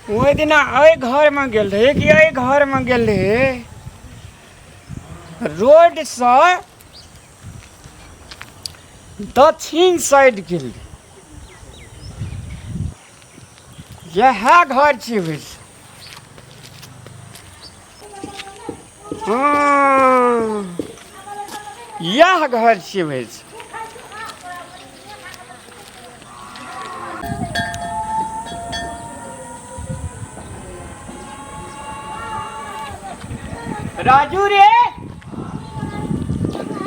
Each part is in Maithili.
ओहि दिना एहि घरमे गेल रहे कि एहि घरमे गेल रहे रोडसँ दक्षिण साइड गेल रहे। इएह घर छी बुझ। हँ, इएह घर छियै बुझ। राजू रे,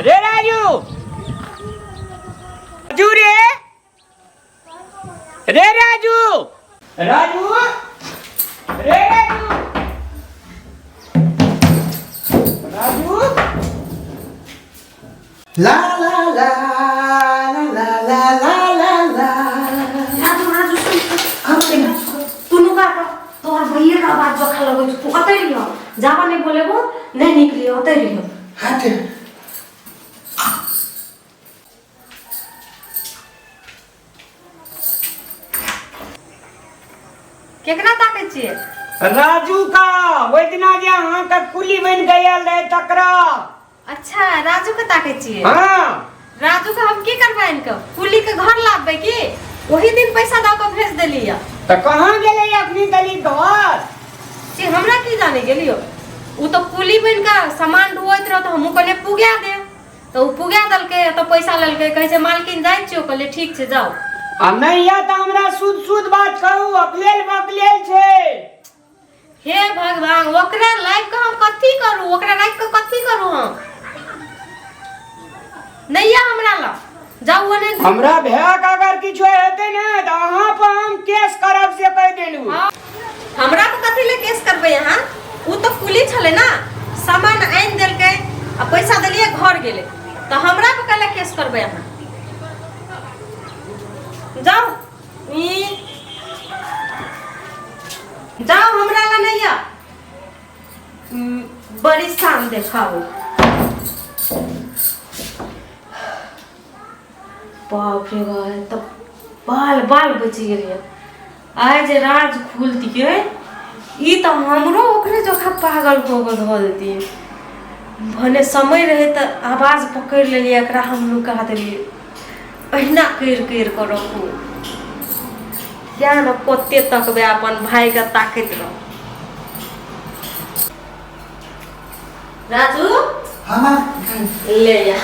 रे राजू, राजू रे, रे राजू, राजू रे, राजू, राजू। ला ला ला ला ला ला ला ला ला। राजू, राजू, सुन, तू नुका कर। तोहर भैया के आवाज बखा लगै छौ। तू कतै रहियो? जाबा नहीं बोलेबो नहीं निकलियो, ओतै रहियो। हट। केकरा ताकै छियै? राजू का, ओहि दिना जे अहाँके कुली बनि गेल रहे तकरा। अच्छा, राजू के ताकै छियै? हाँ। राजू के हम की करबै? आनि के कुली के घर लाबबै की? ओही दिन पैसा दऽ के भेज देली या। तऽ कहाँ गेलै अखनी दली घर? से हमरा की जाने गेलियो। उ तऽ कुली बनि के सामान ढोइत रह तऽ हमहूँ कहलियै पुगा दे, तऽ उ पुगा देलकै। तऽ पैसा लेलकै, कहै छै मालकिन जाइ छियौ। कहलियै ठीक छै, जाउ। आ नहि या तऽ हमरा शुद्ध शुद्ध बात कहू, अकलेल बकलेल छै। हे भगवान, ओकरा लाइफ के हम कथी करू? ओकरा राखि के कथी करू हम? नहीं या हमरा लग, जाउ ओने। हमरा भाय के अगर किछु हेतै ने तऽ अहाँ पर हम केस करब, से कहि देलू। हाँ, हमरा पर कथी ले केस करबै अहाँ? उ तऽ कुली छलै ना, सामान आनि देलकै आ पैसा देलियै, घर गेलै, तऽ हमरा पर कैला केस करबै अहाँ? जाउ, ई जाओ, हमरा ला नहीं आ। बड़ी शान देखाओ। बाप रे बाप, तऽ बाल बाल बचि गेलियै। आइ जे राज खुलतियै, ई तऽ हमरो ओकरे जकाँ पागल कऽ कऽ धऽ देतियै। भने समय रहै तऽ आवाज पकड़ि लेलियै एकरा, हम नुका देलियै। अहिना करि करि कऽ रखू। किया ने कते तकबै, अपन भाईके ताकैत रह। राजू। हाँ। ले या,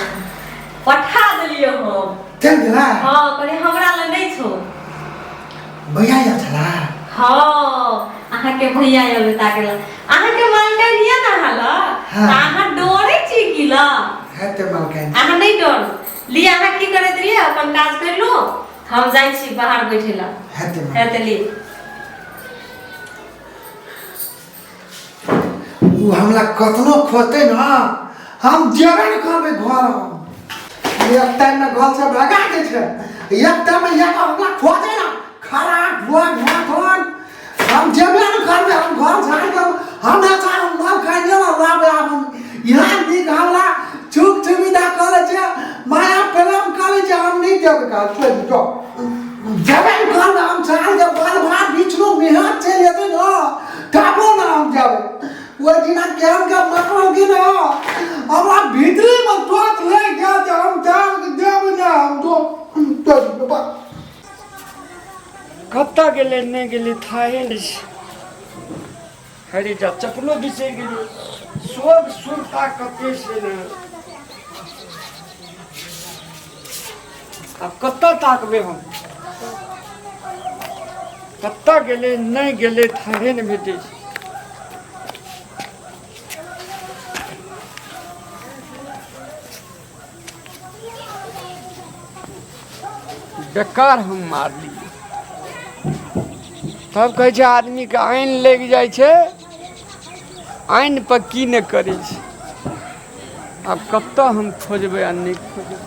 पठा देलियै हम। चल गेला? हाँ, कहलियै हमरा लग नहि छौ। भैया आयल छला? हाँ, अहाँके भैया आयल ताके लग। अहाँके मालकाइन यऽ ने अहाँ लग? हाँ। तऽ अहाँ डरै छी की लग? हेतै मालकाइन। अहाँ नहि डरू। लिअ, अहाँ की करैत रहियै, अपन काज कर लू, हम जाइ छी बाहर बैठे ला। हेतै। हेतै, ली। उ हमरा कतनो खोजतै न, हम जेबे ने करबै घर। हम एक टाइम में घर से भगा दै छै, एक टाइम में एक हमरा खोजे ना खड़ा धुआ धुआ धोन, हम जेबे ने करबै। हम घर झाड़ के हम ना चाह, हम ना खाइ ने लाबे। आब हम यहाँ नीक हमरा चुक सुविधा करै छै, माया प्रेम करै छै। हम नहीं देबै घर, छोड़ि दो, जेबे ने करबै। हम झाड़ के बाल भात बिछलो मेहनत चलि जेतै न, तबो ना हम जेबै। ओहि दिना केहन के मारल कि न, हमरा भीतरी में टोच लागि गेल जे हम जान देब ना हम तो। कतऽ गेलै, नहि गेलै, थाहे नहि छै। हरे जा, चप्पलो बिसरि गेलै। शोक सुरता कते छै ने। आब कतऽ ताकबै हम? कतऽ गेलै, नहि गेलै, थाहे नहि भेटै छै। बेकार हम मारलियै। तब कहै छै आदमीके आनि लागि जाइ छै, आनि पर की नहि करै छै। आब कतऽ हम खोजबै आ नहि खोजबै?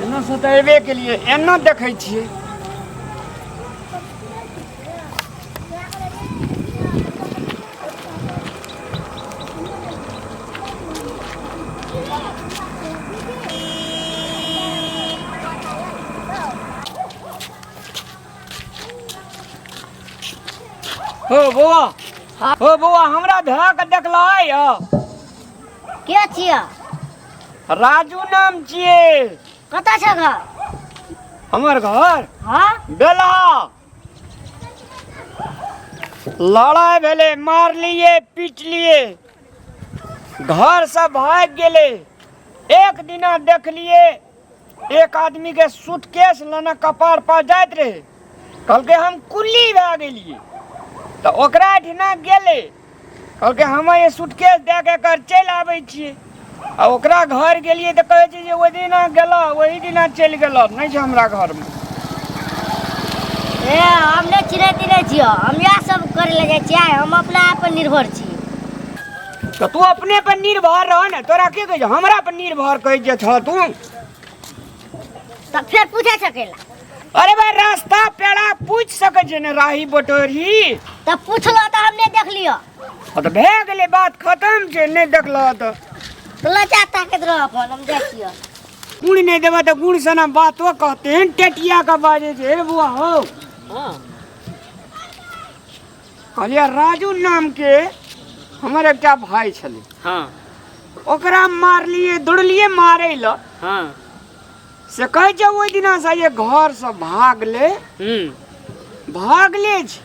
एना से तऽ अयबे केलियै, एना देखै छियै। हो बौआ, हो बौआ, हमरा धरा के देखलै यौ? के छियै? राजू नाम छियै। कतऽ छै घर? हमर घर? हाँ। बेला लड़ाइ भेलै, मारलियै पिटलियै, घरसँ भागि गेलै। एक दिना देखलियै एक आदमी के सूटकेस लेने कपार पर जाइत रहे, कहलकै हम कुल्ली भए गेलियै। तऽ ओकरा एहिठिना गेलै, कहलकै हम ई सूटकेस दए के एकर चलि आबै छियै। आ ओकरा घर गेलियै तऽ कहै छै जे ओहि दिना गेलऽ ओही दिना चलि गेलऽ, नहि छै हमरा घरमे। ए, हम नहि चिड़ै तिड़ै छियौ, हम इएह सब करै लए जाइ छियै, हम अपना आप पर निर्भर छी। तऽ तू अपने पर निर्भर रह ने, तोरा के कहै छौ हमरा पर निर्भर कहै जे छह तू? तऽ फेर पूछै सकेला? अरे भाई, रास्ता पेड़ा पूछि सकै छै ने, राही बटोरी। तऽ पुछलो तऽ हम नहि देखलियौ। हाँ, तऽ भए गेलै, बात खतम छै। नहि देखलह तऽ तऽ लचा ताकैत रह अपन, हम जाइ छियौ। गुण नहि देबह तऽ गुण सना बातो कहते हैं, टेटिया के बाजै छै। हे बुआ हो। हाँ। कहलियै राजू नामके हमर एकटा भाय छलै। हाँ। ओकरा मारलियै, दौड़लियै मारै लए। हाँ। से कहै छै ओहि दिनासँ जे घरसँ भागलै। भागले छै।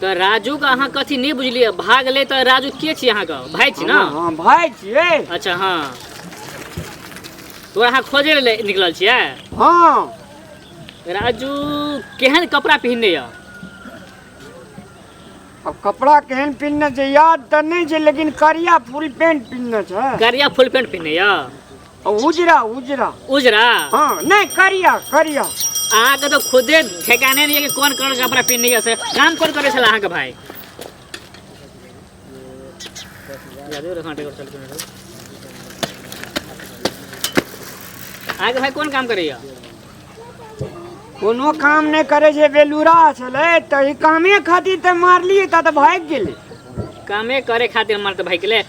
तऽ राजू के अहाँ कथी नहि बुझलियै? भागलै तऽ राजू के छी? अहाँके भाय छी ने? हाँ, भाय छियै। अच्छा, हाँ, तो अहाँ खोजै लए निकलल छियै? हाँ। राजू केहन कपड़ा पहिनने यऽ? अब कपड़ा केहन पहिनने छै याद तऽ नहि छै, लेकिन करिया फुल पेंट पहिनने छै। करिया फुल पेंट पहिनने यऽ? आ उजरा, उजरा। उजरा? हाँ, नहि, करिया, करिया। अहाँके तऽ खुदे ठेकाने नहि यऽ कि कोन कलर के कपड़ा पहिनने यऽ। से काम कोन करै छलै अहाँके भाय? अहाँके भाय कोन काम करैया? कोनो काम नहि करै छै, बेलूरा छलै, तऽ ई कामे खातिर तऽ मारलियै तऽ भागि गेलै। कामे करे खातिर मार तऽ भागि गेलै।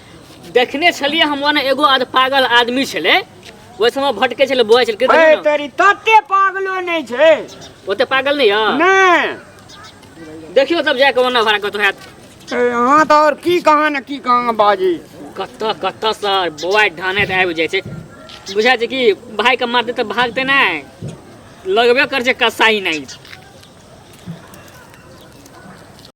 देखने छलियै हम ओने एगो आध पागल आदमी छलै, ओहि समय भटके छलै, बौआइ छलै। ए तोरी, तते पागलो नहि छै। ओते पागल नहि यऽ? नहि। देखियौ तब जाके ओना भाड़ा कतौ हैत। अहाँ तऽ आओर की कहाँ ने की कहाँ बाजी। कतऽ कतऽ सर बौआइ ढानैत आबि जाइ छै। बुझाइ छै कि भाइके मारतै तऽ भागतै नहि, लगबे करै छै कसाई नहि।